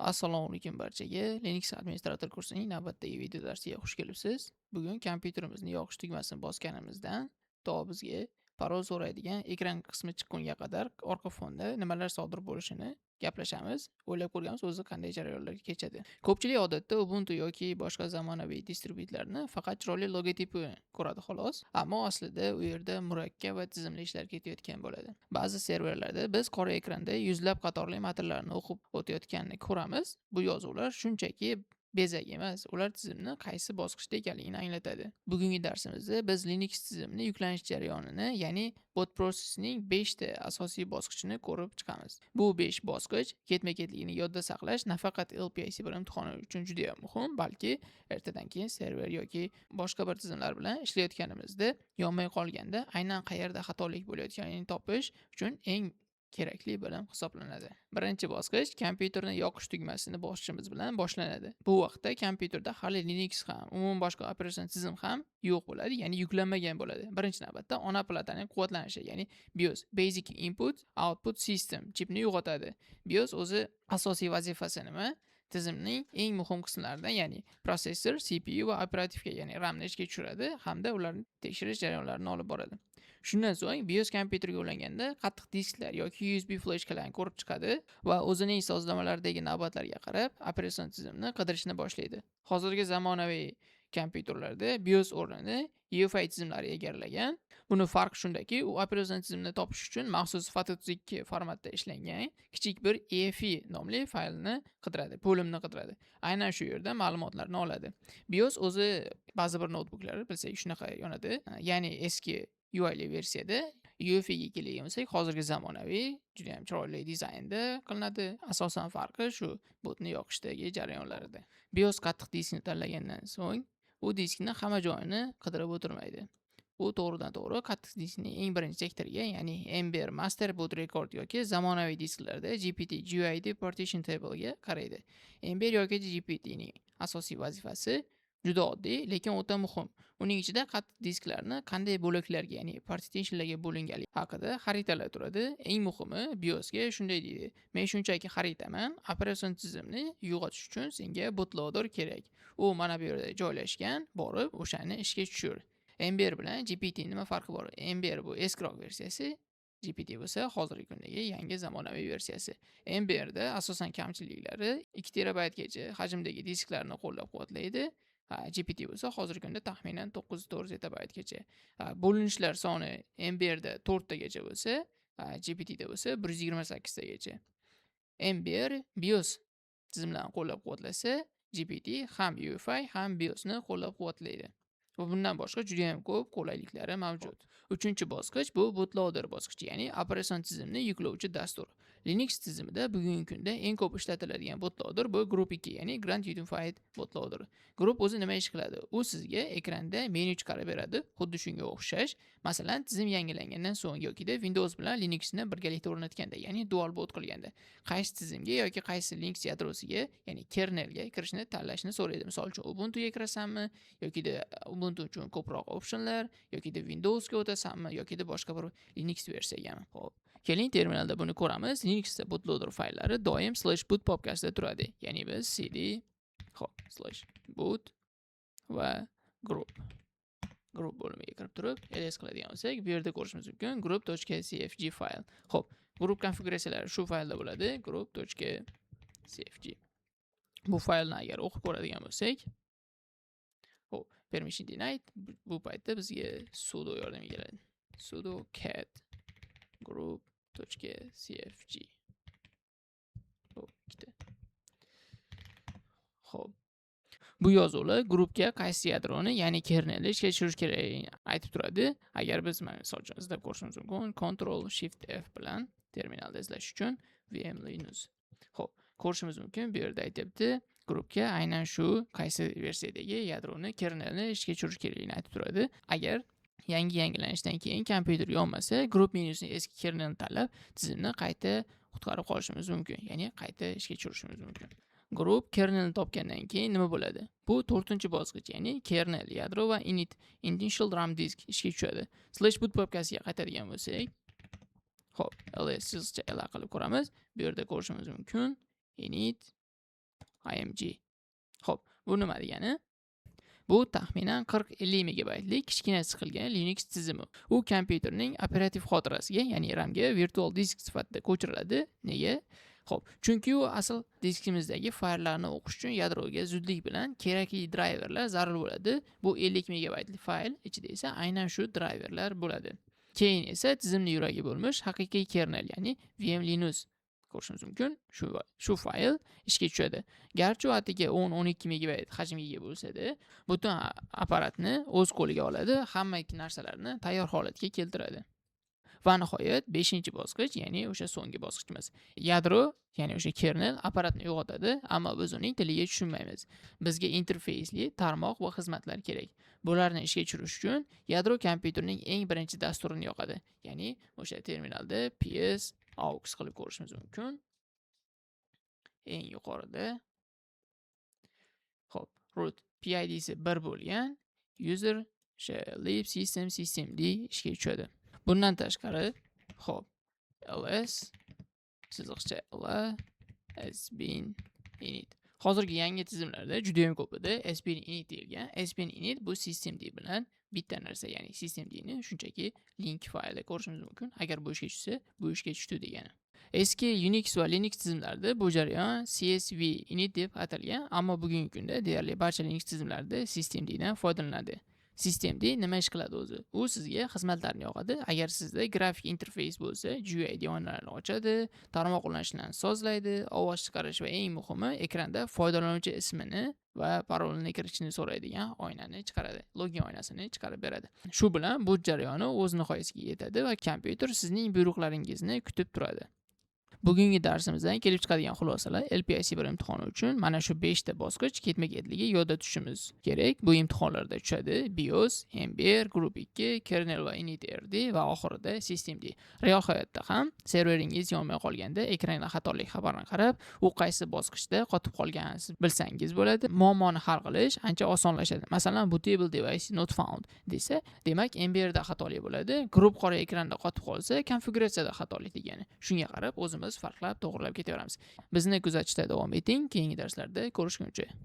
Assalomu alaykum barchaga. Linux administrator kursining navbatdagi video darsiga xush kelibsiz. Bugun kompyuterimizni yoqish tugmasini bosganimizdan to bizga parol so'raydigan ekran qismi chiqqunga qadar orqa fonda nimalar sodir bo'lishini gaplashamiz. O'ylab ko'rganmiz, o'zi qanday jarayonlar kechadi. Ko'pchilik odatda Ubuntu yoki boshqa zamonaviy distributlarni faqat chiroyli logotipi ko'radi xolos, ammo aslida u yerda murakkab va tizimli ishlar ketayotgan bo'ladi. Ba'zi serverlarda biz qora ekranda yuzlab qatorli matnlarni o'qib o'tayotganini ko'ramiz. Bu yozuvlar shunchaki bezak emas, ular tizimni qaysi bosqichda ekanligini anglatadi. Bugungi darsimizda biz Linux tizimini yuklanish jarayonini, ya'ni boot processning 5 ta asosiy bosqichini ko'rib chiqamiz. Bu 5 bosqich ketma-ketligini yodda saqlash nafaqat LPIC 1 imtihoni uchun juda ham muhim, balki ertadan keyin server yoki boshqa bir tizimlar bilan ishlayotganimizda yonmay qolganda aynan qayerda xatolik bo'layotganini topish uchun eng kerakli bilim hisoblanadi. Birinchi bosqich kompyuterni yoqish tugmasini bosishimiz bilan boshlanadi. Bu vaqtda kompyuterda hali Linux ham, umuman boshqa operatsion tizim ham yo'q bo'ladi, ya'ni yuklanmagan bo'ladi. Birinchi navbatda ona plataning quvvatlanishi, ya'ni BIOS, Basic Input Output System chipni uyg'otadi. BIOS o'zi asosiy vazifasi nima? Tizimning eng muhim qismlaridan, ya'ni prosessor, CPU va operativka, ya'ni RAM ni ishga tushiradi hamda ularni tekshirish jarayonlarini olib boradi. Shundan so'ng BIOS kompyuterga ulanganda qattiq disklar yoki USB fleshkalarni ko'rib chiqadi va o'zining sozlamalaridagi navbatlarga qarab operatsion tizimni qidirishni boshlaydi. Hozirgi zamonaviy kompyuterlarda BIOS o'rnini UEFI tizimlari egallagan. Buni farqi shundaki, u operatsion tizimni topish uchun maxsus FAT32 formatda ishlangan kichik bir EFI nomli faylni qidiradi, bo'limni qidiradi. Aynan shu yerda ma'lumotlarni oladi. BIOS o'zi ba'zi bir noutbuklar bilsak shunaqa yonadi. Ya'ni eski UI versiyada. UEFIga keladigan bo'lsak, hozirgi zamonaviy, judayam chiroyli dizaynda qilinadi. Asosan farqi shu bootni yoqishdagi jarayonlarida. BIOS qattiq diskni tanlagandan so'ng, u diskni hamma joyini qidirib o'tirmaydi. U to'g'ridan-to'g'ri qattiq diskning eng birinchi sektoriga, ya'ni MBR Master Boot Record yoki zamonaviy disklarda GPT GUID Partition Table'ga qaraydi. MBR yoki GPT ning asosiy vazifasi juda oddiy, lekin o'ta muhim. Uning ichida qattiq disklarni qanday bo'laklarga, ya'ni partitionlarga bo'linganligi haqida xaritalar turadi. Eng muhimi, BIOSga shunday deydi: "Men shunchaki xaritaman, operatsion tizimni uyg'otish uchun senga bootloader kerak. U mana bu yerda joylashgan, borib o'shani ishga tushir." MBR bilan GPT nima farqi bor? MBR bu eskiroq versiyasi, GPT bo'lsa hozirgi kundagi yangi zamonaviy versiyasi. MBRda asosan kamchiliklari 2 terabaytgacha hajmdagi disklarni qo'llab-quvvatlaydi. GPT bo'lsa hozirgi kunda taxminan 904 zetabaytgacha. Bo'linishlar soni MBRda 4 tagacha bo'lsa, GPTda bo'lsa 128 tagacha. MBR BIOS tizimlarini qo'llab-quvvatlasa, GPT ham UEFI, ham BIOSni qo'llab-quvvatlaydi. Va bundan boshqa juda ham ko'p qulayliklari mavjud. Uchinchi bosqich bu bootloader bosqichi, ya'ni operatsion tizimni yuklovchi dastur. Linux tizimida bugungi kunda eng ko'p ishlatiladigan bootloader bu GRUB 2, ya'ni Grand Unified Bootloader. GRUB o'zi nima ish qiladi? U sizga ekranda menyu chiqarib beradi, xuddi shunga o'xshash. Masalan, tizim yangilangandan so'ng yokida Windows bilan Linuxni birgalikda o'rnatganda, ya'ni dual boot qilganda, qaysi tizimga yoki qaysi Linux yadrosiga, ya'ni kernelga kirishni tanlashni so'raydi. Misol uchun, Ubuntuga kirasanmi yokida Ubuntu uchun ko'proq optionlar yokida Windowsga o'tasanmi yokida boshqa bir Linux versiyagami? Xo'p. Keling, terminalda buni ko'ramiz. Linuxda bootloader fayllari doim /boot papkasida turadi. Ya'ni biz cd, xo'p, /boot va grub. Grub bo'limiga kirib turib, ls qiladigan bo'lsak, bu yerda ko'rishimiz mumkin grub.cfg fayl. Xo'p, grub konfiguratsiyalari shu faylda bo'ladi, grub.cfg. Bu faylni agar o'qib ko'radigan bo'lsak, xo'p, permission denied, bu paytda bizga sudo yordamga keladi. Sudo cat grub.cfg. Xo'p, ikkita. Xo'p. Bu yozuvlar grubga qaysi yadroni, ya'ni kernelni ishga tushirish kerakligini aytib turadi. Agar biz, mana, misol uchun, izlab ko'rishimiz mumkin, Ctrl Shift F bilan terminalda izlash uchun vmlinuz. Xo'p, ko'rishimiz mumkin, bu yerda aytyapti, grubga aynan shu qaysi versiyadagi yadroni, kernelni ishga tushirish kerakligini aytib turadi. Agar yangi yangilanishdan keyin kompyuter yonmasa, grub menyusini eski kernelni tanlab, tizimni qayta qutqarib qolishimiz mumkin, ya'ni qayta ishga tushirishimiz mumkin. Grub kernelni topgandan keyin nima bo'ladi? Bu to'rtinchi bosqich, ya'ni kernel, yadro va init, initial RAM disk ishga tushadi. /boot papkasiga qaytadigan bo'lsak, xo'p, ls la qilib ko'ramiz. Bu yerda ko'rishimiz mumkin init img. Xo'p, bu nima degani? Bu taxminan 40-50 megabaytlik kichkina siqilgan Linux tizimi. U kompyuterning operativ xotirasiga, ya'ni RAMga virtual disk sifatida ko'chiriladi. Nega? Xo'p, chunki u asl diskimizdagi fayllarni o'qish uchun yadroga zudlik bilan kerakli drayverlar zarur bo'ladi. Bu 50 megabaytli fayl ichida esa aynan shu drayverlar bo'ladi. Keyin esa tizimning yuragi bo'lmish haqiqiy kernel, ya'ni VM Linux ko'rishimiz mumkin. Shu fayl ishga tushadi. Garchi u atigi 10-12 megabayt hajmga ega bo'lsa-da, butun apparatni o'z qo'liga oladi, hamma narsalarni tayyor holatga keltiradi. Va nihoyat 5-bosqich, ya'ni o'sha so'nggi bosqichimiz. Yadro, ya'ni o'sha kernel apparatni uyg'otadi, ammo biz uning tiliga tushunmaymiz. Bizga interfeysli tarmoq va xizmatlar kerak. Bularni ishga tushirish uchun yadro kompyuterning eng birinchi dasturini yoqadi. Ya'ni o'sha terminalda ps aux qilib ko'rishimiz mumkin. Eng yuqorida. Xo'p, root PIDsi 1 bo'lgan user o'sha lib system systemd ishga tushadi. Bundan tashqari, xo'p, ls chiziqcha la sbin init. Hozirgi yangi tizimlarda juda ham ko'p edi sbin init deyilgan. Sbin init bu systemd bilan bitta narsa, ya'ni systemdni shunchaki link faylda ko'rishimiz mumkin. Agar bu ishga tushsa, bu ishga tushdi degani. Eski Unix va Linux tizimlarida bu jarayon SVC init deb atalgan, ammo bugungi kunda deyarli barcha Linux tizimlarida systemddan foydalaniladi. Systemd nima ish qiladi o'zi? U sizga xizmatlarni yoqadi. Agar sizda grafik interfeys bo'lsa, GUI oynalarini ochadi, tarmoq ulanishini sozlaydi, ovoz chiqarish va eng muhimi, ekranda foydalanuvchi ismini va parolini kiritishni so'raydigan oynani chiqaradi. Login oynasini chiqarib beradi. Shu bilan bu jarayoni o'z nihoyasiga yetadi va kompyuter sizning buyruqlaringizni kutib turadi. Bugungi darsimizdan kelib chiqadigan xulosalar: LPIC 1 imtihoni uchun mana shu 5 ta bosqich ketma-ketligi yodda tutishimiz kerak. Bu imtihonlarda tushadi: BIOS, MBR, GRUB 2, kernel va initrd va oxirida systemd. Real hayotda ham serveringiz yonmay qolganda ekranda xatolik xabarini qarab, u qaysi bosqichda qotib qolganini siz bilsangiz bo'ladi. Muammoni hal qilish ancha osonlashadi. Masalan, "bootable device not found" desa, demak, MBRda xatolik bo'ladi. GRUB qora ekranda qotib qolsa, konfiguratsiyada xatolik degani. Shunga qarab o'zimiz farqlab, to'g'rilab ketaveramiz. Bizni kuzatishda davom eting. Keyingi darslarda ko'rishguncha.